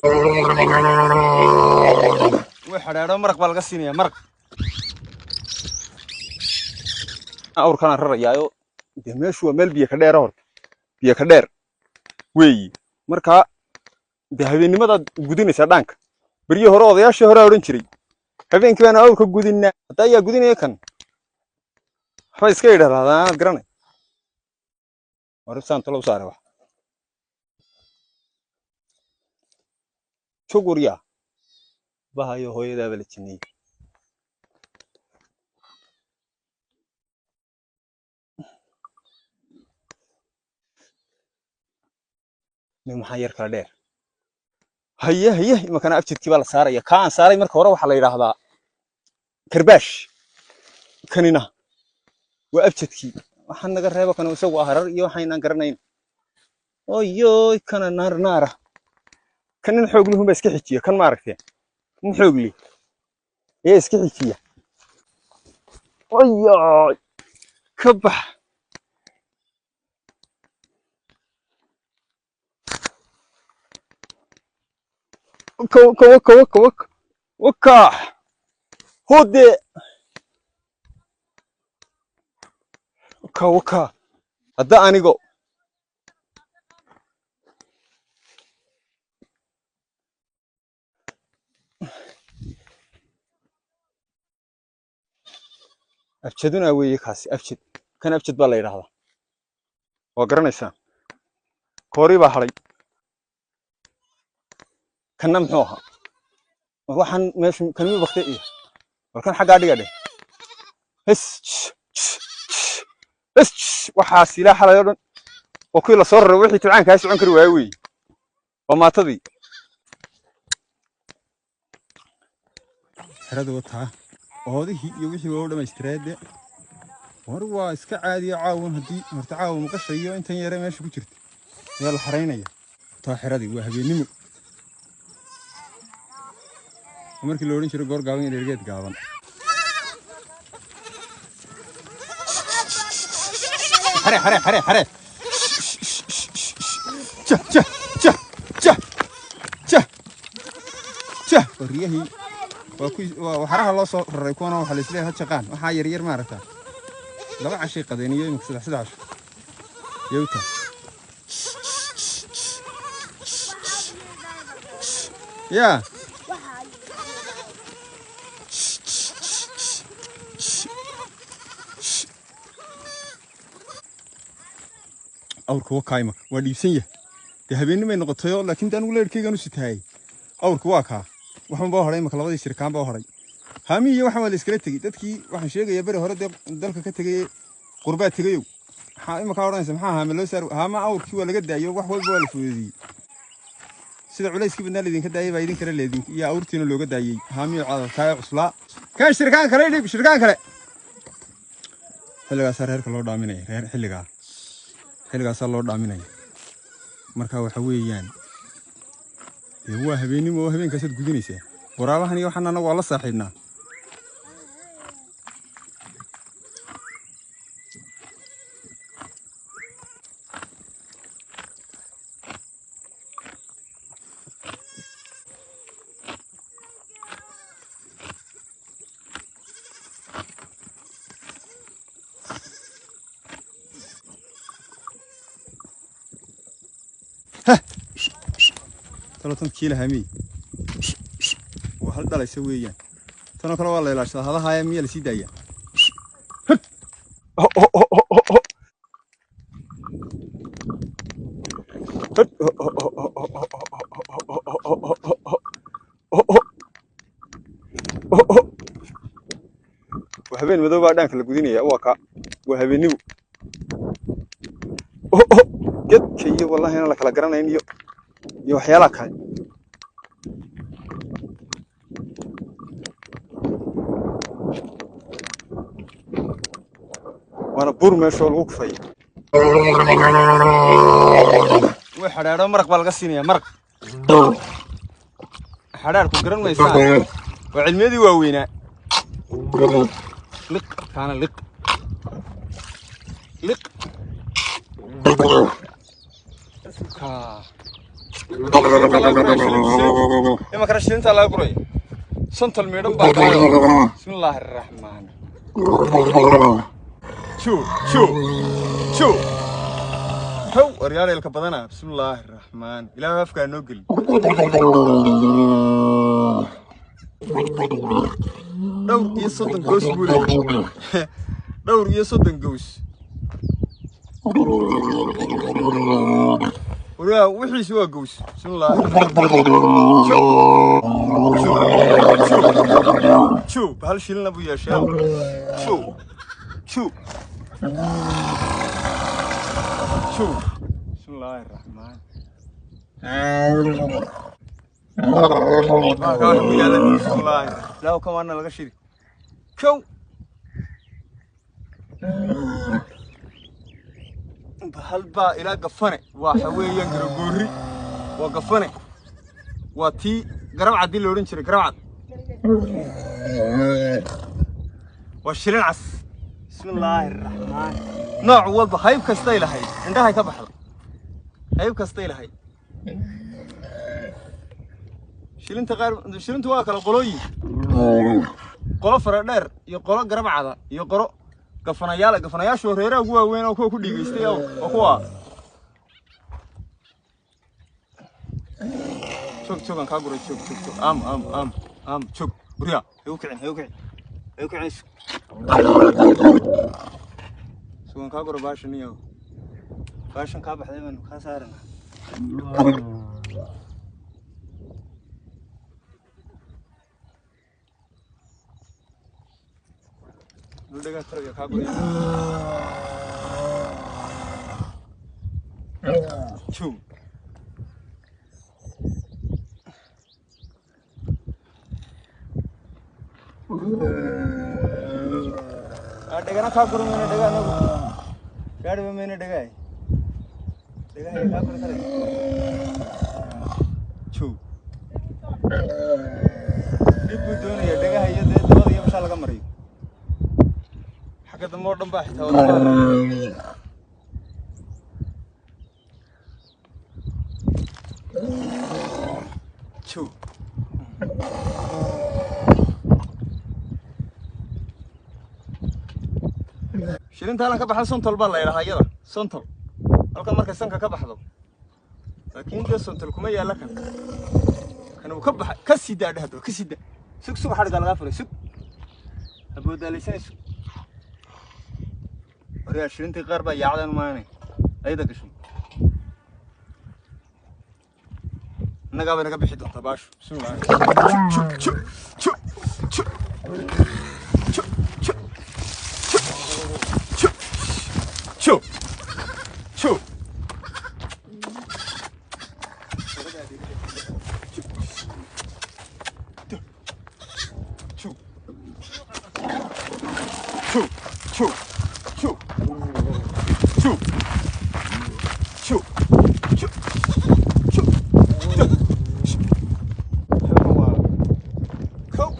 Wuu xadhaadho, maraq baa laga siinaya maraq. Awrkanaan rarayaayo dee, meeshu waa meel biyo ka dheera, horta biyo ka dheer weeyi. Markaa dee habeennimadaad gudinaysaa dhaanka. Beryihii hore odayaashii hore odhan jiray, habeenkii baana awrka gudinaa. Hadda ayaa gudinaya kan? Waxba iska yidhahdaa, anaad garanay waribsaan talo saare wax jog waryaa bahayo hooyadaaba la jineeyey. Maxaa yar kala dheer? Haye haye, imakana abjidkii baa la saaraya. Kaa aan saaray marka hore waxaa la yidhaahdaa karbaash, kanina waa abjadkii. Waxaan naga reebo kan isagu ah harar iyo waxaynaan garanayn. Oyoy, kana naar naara. Kan nin xoog lihun baa iska xijiya kan, maaragtay? Nin xoog lih ayaa iska xijiya. Oyoy, ka bax. Waka waka waka waka waka waka hode waka waka. Hadda anigo abjaduna weeye kaasi abjad. Kan abjad baa la yidhaahdaa, waa garanaysaa. Koori baa hadhay. Kanna muxuu ahaa? Waxaan meeshu kanmi bakte iyo war kan xaggaa dhiga dheh. Hes hes, waxaas ilaa xalay oo dhan oo kuwii lasoo raray, wixii tabcaan kaa socon kari waaye weeye, waa maatadii xerada wataa, oodihii iyo wixii waa u dhammaystireede. War waa iska caadiya caawan. Haddii horta caawa maqasha iyo intan yare meesha ku jirta ayaa la xaraynaya. Taa xeradii waa habeennimo. Markii la odhan jiray goor gaaban iyo dhergeed gaaban. Xare xare xare xare, jah jah jah jah jah jah. Wariyahii waa kuwii waa xaraha loo soo raray. Kuwana waxaa la isleeyahay ha jaqaan. Waxaa yar yar maaragtaa, 2 cashay qadeen iyo imika 3 casho yowta yaa. Awrka waa kaa imaka, waa dhiibsan yahay dee. Habeennimay noqotayoo, laakiin de anigu leerhkaygaan u sitaayay. Awrka waa kaa, waxun baa hadhay imaka, labadii shirkaan baa hadhay. Haamihii iyo waxan waa la iskala tegey. Dadkii waxaan sheegayaa beri hore dee dalka ka tegay, qurbaa tegayow, maxaa imakaa odhanaysa? Maxaa haame loo saar? Haama awrkii waa laga daayo, wax walba waa la fududeeyey. Sida culayskii badnaa laydinka daayay baa idin kale leedin iyo awrtiina looga daayey haamihii cadadkaayo cuslaa. Kan shirkaan kale dhib, shirkaan kale. Xilligaasaa reerka loo dhaaminaya, reer xilligaa xilligaasaa loo dhaaminaya. Marka waxa weeyaan dee waa habeennimo oo habeenkaasaad gudinaysaa. Waraabahan iyo waxaan annagu waa la saaxiibnaa. Talo tan kiila hamiy waa hal dhalaysa weeyaan. Tanoo kale waa la ilaashadaa. Hadahaaya miyaa lasii daayaa? Waa habeen madow baa dhaanka la gudinaya. Waa ka waa habeennimo. Gedka iyo wallahi inaan la kala garanayn iyo waxyaalaha kale. Waana buur meesha oo lagu kufay. Wuu xadhaadho, maraq baa laga siinaya maraq. Xadhaadhku garan maysaan, waa cilmiyadii waaweynaa. Liq kaana, liq liq. Kaa. Imankana shilintaa laga guraya, sontol miidhan baa tahay. Bismillaahi araxmaan. Ju ju ju how waryaalelka badana. Bismillaahi araxmaan. Ilaahu afkaa noo geli. Dhowr iyo 30 goos buu leeyahay, dhowr iyo 30 goos. Waryaa, wixiisi waa gows. Bismillaahi. Ju bahal shilina buu yeeshay. Ju ju ju. Bismillaahi raxmaan. Baalka waxa ku yaala. Bismillaahi. Ilaahu kan waana laga shiri. Kow bahal baa ilaa gafane. Waxa weeyaan garagoori, waa gafane, waa tii garab caddii la odhan jiray, garab cad. Waa shilin cas. Bismillaahi raxmaan. Nooc walba, hayb kastay lahayd, indhahay ka baxda. Hayb kastay lahayd shilinta. Qaar shilintu waa kala qolooyin: qolo fara dheer iyo qolo garab cada iyo qolo gafanayaal. Gafanayaashu reeraha ugu waaweyn oo kuwa ku dhiigaystay oo kuwa joog joogan kaa guray. Joog joog joog. Am am am am. Joog gurya. Hayu kicin, hayu kicin, hayu kicin. Sugan kaa guro baashan iyo baashan kaa baxday baanu kaa saarana. Dhagaa taraya kaa guray. Joog. Dhegana kaa guri mayna dhega, anagu gaadhiba mayna dhegaay, dhegahay kaa guri karay. Joog. Dhib buu doonaya dhegaha iyo dee dabada iyo bashaa laga mariyo. Xagga dambe oo dhan baa xitaa wada. Joog. Shilinta halkan ka baxda sontol baa la yidhahaa iyada, sontol halkan markay sanka ka baxdo. Laakiin dee sontol kuma yaalla kan. Kan uu ka baxa. Ka sii daa dheh haddaba, ka sii daa. Sug, sug, xadhiggaa lagaa furay. Sug, haboodaalaysanay, sug. Waryaa, shilintii qaar baa yaacdan maanay ayada gashay. Innagaa bay naga bixi doontaa baashu. Bismillah. Ju ju ju ju ju ju ju ju ju ju ju ju ju ju ju ju. Kow.